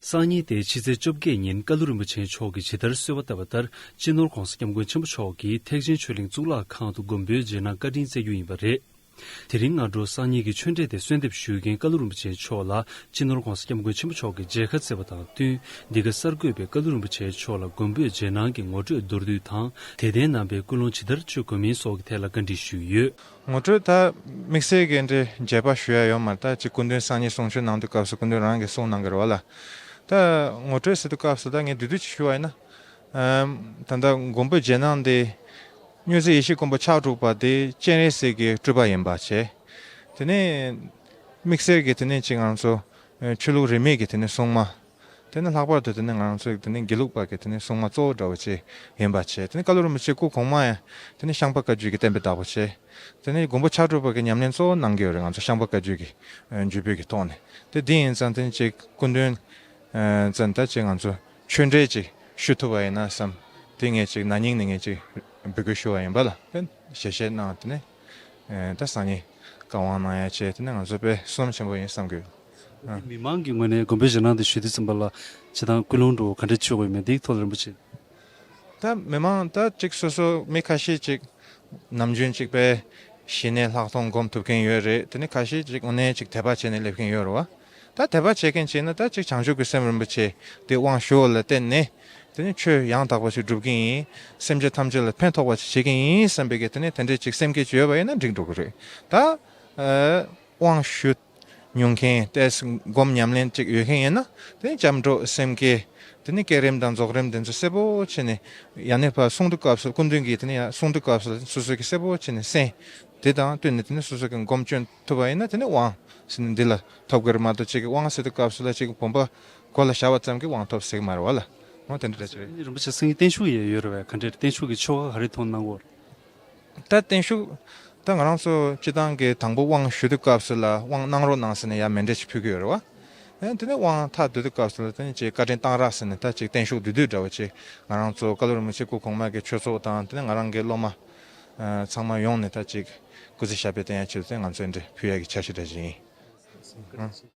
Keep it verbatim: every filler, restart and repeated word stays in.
སང་ཉིན་སྟེ་ཕྱི་ཚེས་བཅོ་བརྒྱད་ཉིན་ཀ་ལུ་རིན་པོ་ཆེ་མཆོག་གིས་ཇི་ལྟར་གསོལ་བ་བཏབ་པ་ལྟར་སྤྱི་ནོར་༧གོང་ས་༧སྐྱབས་མགོན་ཆེན་པོ་མཆོག་གིས་ཐེག་ཆེན་ཆོས་གླིང་གཙུག་ལག་ཁང་དུ་མགོན་པོའི་རྗེས་གནང་བཀའ་དྲིན་སྩལ་རྒྱུ་ཡིན་པ་རེད། དེ་རིང་སྔ་དྲོ་སང་ཉིན་གྱི་ཆོས་འབྲེལ་དེ་གསོལ་འདེབས་ཞུ་མཁན་ཀ་ལུ་རིན་པོ་ཆེ་མཆོག་ལ་སྤྱི་ནོར་༧གོང་ས་༧སྐྱབས་མགོན་ཆེན་པོ་མཆོག་གིས་མཇལ་ཁ་བསྩལ་བ་དང་བསྟུན། འདི་ག་གསར་འགོད་པས་ཀ་ལུ་རིན་པོ་ཆེ་མཆོག་ལ་མགོན་པོའི་རྗེས་གནང་གི་ངོ་སྤྲོད་མདོར་བསྡུས་དང་། དད་ལྡན་རྣམ་པས་ཀུན་སློང་ཇི་ལྟར་བཅོས་དགོས་མིན་སོགས་ཀྱི་ཐད་ལ་བཀའ་འདྲི་ཞུས་ཡོད། ངོ་སྤྲོད་ད་དམིགས་བསལ་གྱི་འདྲ་རྒྱས་པ་ཞུ་ཡ་ཡོད་མ་རེད། ད་ཅིག་སྐུ་མདུན་སང་ཉིན་གསུང་ཆོས་གནང་དུས་སྐབས་སུ་སྐུ་མདུན་རང་གིས་གསུང་གནང་གི་རེད་བ་ལ། ད་ངོ་སྤྲོད་ཟེར་དུས་སྐབས་སུ་ད་ངས་བསྡུས་བསྡུས་ཅིག་ཞུ་བ་ཡིན་ན། ཨམ། ད་ལྟ་མགོན་པོའི་རྗེས་གནང་འདི་མྱུར་མཛད་ཡེ་ཤེས་མགོན་པོ་ཕྱག་དྲུག་པ་འདི་སྤྱན་རས་གཟིགས་ཀྱི་སྤྲུལ་པ་ཡིན་པ་བྱས། དེ་ནས་དམིགས་བསལ་གྱི་དེ་ནས་ཅིག་ང་ཚོ་ཆོས་ལུགས་རིས་མེད་ཀྱི་དེ་ནས་སྲུང་མ། དེ་ནས་ལྷག་པར་དུ་དེ་ནས་ང་ཚོའི་དེ་ནས་དགེ་ལུགས་པ་གི་དེ་ནས་སྲུང་མ་གཙོ་བོ་འདྲ་བོ་ཅིག་ཡིན་པ་བྱས། དེ་ནས་ཀ་ལུ་རིན་པོ་ཆེ་སྐུ་གོང་མ་ཡང་དེ་ནས་ཤངས་པ་བཀའ་བརྒྱུད་ཀྱི་བསྟན་པའི་བདག་པོ་བྱས། དེ་ནས་མགོན་པོ་ཕྱག་དྲུག་པ་གི་ཉམས་ལེན་གཙོ་བོ་གནང་གི་ཡོད་རེད། ང་ཚོ་ཤངས་པ་བཀའ་བརྒྱུད་ཀྱི་བརྒྱུད་པའི་གི་ཐོག་ནས། དེ་འདི་ཡིན་ཙང་དེ་ནས་ཅིག་སྐུ་མདུན་ཙམ་ད་ཅིག་ང་ཚོ་ཆོས་འབྲེལ་ཅིག་ཞུ་ཐུབ་པ་ཡིན་ན་བསམ། དེ་ངས་ཅིག་ན་ནིང་ནས་ངས་ཅིག་འབོད་སྐུལ་ཞུ་བ་ཡིན་པ་ལ། དེ་ཞལ་བཞེས་གནང་། དེ་ནས་ད་སང་ཉིན་བཀའ་དབང་གནང་ཡ་བྱས། དེ་ནས་ང་ཚོ་དཔེ་བསོད་ནམས་ཆེན་པོ་ཡིན་བསམ་གི་ཡོད། ཨ། མི་མང་གི་ངོས་ནས་མགོན་པོའི་ཞལ་སྣང་དེ་ཞུ་དུས་ཙམ་པ་ལ་ཇི་ལྟར་ཀུན་སློང་འགྲོ་ག་འདྲ་བཅོས་དགོས་མེད་འདིའི་ཐོག་ལ་རིན་པོ་ཆེ། ད་མི་མང་ད་ཅིག་སོ་སོ་མི་ཁ་ཤས་ཅིག་ནམ་རྒྱུན་ཅིག་དཔེ་ཞི་གནས་ལྷག་མཐོང་སྒོམ་ཐུབ་མཁན་ཡོད་རེད། དེ་ནས་ཁ་ཤས་ཅིག་དངོས་གནས་ཅིག་དད་པ་བྱས་ནས་སླེབས་མཁན་ཡོད་རེད་བ། ད་དད་པ་བྱེད་མཁན་བྱས་ན་ད་ཅིག་བྱང་ཆུབ་ཀྱི་སེམས་རིན་པོ་ཆེ་དེ་དབང་ཞུ་བ་ལ་བརྟེན་ནས་དེ་ནས་ཆོས་ཡང་དག་པ་ཞིག་སྒྲུབ་ཀྱི་ཡིན། སེམས་ཅན་ཐམས་ཅད་ལ་ཕན་ཐོགས་པ་ཞིག་བྱེད་ཀྱི་ཡིན་བསམ་པའི་གི་དེ་ནས་དེ་འདྲའི་ཅིག་སེམས་བསྐྱེད་ཅིག་ཡོད་པ་ཡིན་ན་འགྲིག་འགྲོ་གི་རེད། ད་ཨ་དབང་ཞུ་མྱོང་མཁན་ཏེ་སྒོམ་ཉམས་ལེན་ཅིག་ཡོད་མཁན་ཡིན་ན། དེ་ནས་སྐྱབས་འགྲོ་སེམས་བསྐྱེད། དེ་ནས་བསྐྱེད་རིམ་དང་རྫོགས་རིམ་དེ་ཚོ་གསལ་པོ་བྱས་ནས་ཡ་ནས་ཕར་གསུང་དུས་སྐབས་སུ་སྐུ་མདུན་གྱིས་དེ་ནས་ཡ་གསུང་དུས་སྐབས་སུ་སོ་སོ་གིས་གསལ་པོ་བྱས་ནས་གསན། དེ་དང་བསྟུན་ནས་དེ་ནས་སོ་སོ་གིས་སྒོམ་སྐྱོན་ཐུབ་པ་ཡིན་ན་དེ་ནས་དབང་ཟེར་ནས་འདི་ལ་ཐོབ་ཀྱི་རེད་མ་གཏོགས། ཅིག་དབང་ཟེར་དུས་སྐབས་སུ་ལ་ཅིག་བུམ་པ་གོ་ལ་བཞག་པ་ཙམ་གྱིས་དབང་ཐོབ་ཟེར་གྱི་མ་རེད་བ་ལ། འོ་དེ་འདྲ་འདྲ་ཅིག་རེད། རིན་པོ་ཆེ་སང་ཉིན་བརྟན་བཞུགས་ཡས་ཡོད་རེད་བས། ག་འདྲས་བརྟན་བཞུགས་ཀྱི་ཆོ་ག་ག་རེ་ཐོན་གནང་གོ། ད་བརྟན་བཞུགས་ད་ང་རང་ཚོ་སྤྱི་བཏང་གི་དང་པོ་དབང་ཞུ་དུས་སྐབས་སུ་ལ་དབང་གནང་རོགས་གནང་ཟེར་ནས་ཡར་མཎྜལ་ཅིག་ཕུལ་གྱི་ཡོད་རེད་བ། ཨེ་དེ་ནས་དབང་ཐག་བསྡུ་དུས་སྐབས་སུ་ལ་དེ་ནས་ཅིག་བཀའ་དྲིན་གཏང་རག་ཟེར་ནས་ད་ཅིག་བརྟན་བཞུགས་བསྡུ་དུས་འདྲ་བོ་ཅིག་ང་རང་ཚོ་ཀ་ལུ་རིན་པོ་ཆེ་སྐུ་གོང་མ་གི་ཆོས་ཚོགས་དང་དེ་ནས་ང་རང་གི་སློབ་མ་ཨ་ཚང་མ་ཡོང་ནས་ད་ཅིག་སྐུ་ཚེ་ཞབས་པད་བརྟན་ཡ་ཆེད་དུ་ང་ཚོས་འདི་ཕུལ་ཡ་གི་འཆར་གཞི་འདྲ་ཅིག་ཡིན། ཨ།